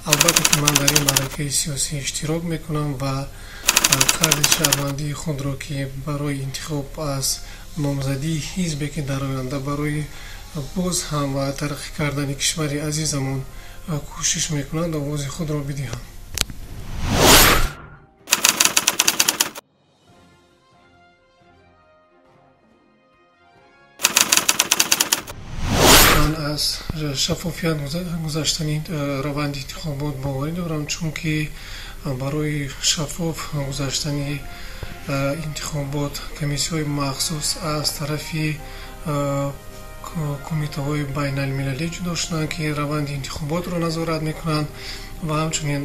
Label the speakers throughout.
Speaker 1: Албатта ки ман дар ин маъракаи сиёсӣ иштирок мекунам ва қарзи шаҳрвандии худро, ки барои интихоб аз номзадии ҳизбе, ки дар оянда барои боз ҳам тараққӣ кардани кишвари азизамон кӯшиш мекунанд, овози худро бидиҳам. Ман аз шаффофият гузаштани раванди интихобот боварӣ дорам, чунки барои шаффоф гузаштани интихобот комиссияҳои махсус аз тарафи кумитаҳои байналмилалӣ ҷудо шуданд, ки раванди интихоботро назорат мекунанд ва ҳамчунин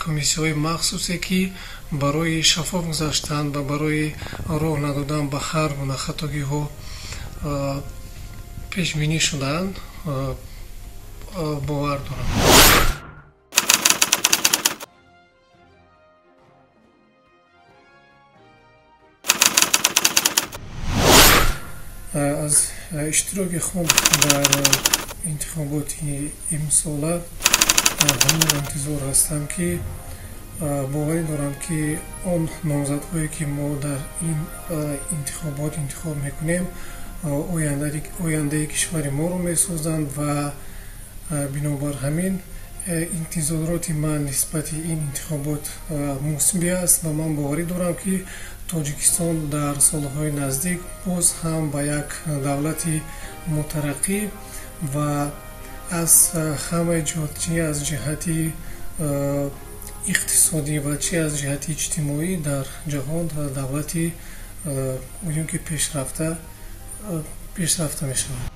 Speaker 1: комиссияҳои махсусе, ки барои шаффоф гузаштан ва барои роҳ надодан ба ҳар гуна хатогиҳо пешбинӣ шудаанд, бовар дорам. Аз иштироки худ дар интихоботи имсола ҳамин интизор ҳастам, ки боварӣ дорам, ки он номзадҳое, ки мо дар ин интихобот интихоб мекунем, ояндаи кишвари моро месозанд ва бинобар ҳамин интизороти ман нисбати ин интихобот мусбӣ аст ва ман боварӣ дорам, ки Тоҷикистон дар солҳои наздик боз ҳам ба як давлати мутараққӣ ва аз ҳамаи ҷиҳат, чи аз ҷиҳати иқтисодӣ ва чи аз ҷиҳати иҷтимоӣ дар ҷаҳон давлати гӯем ки пешрафта мешавад.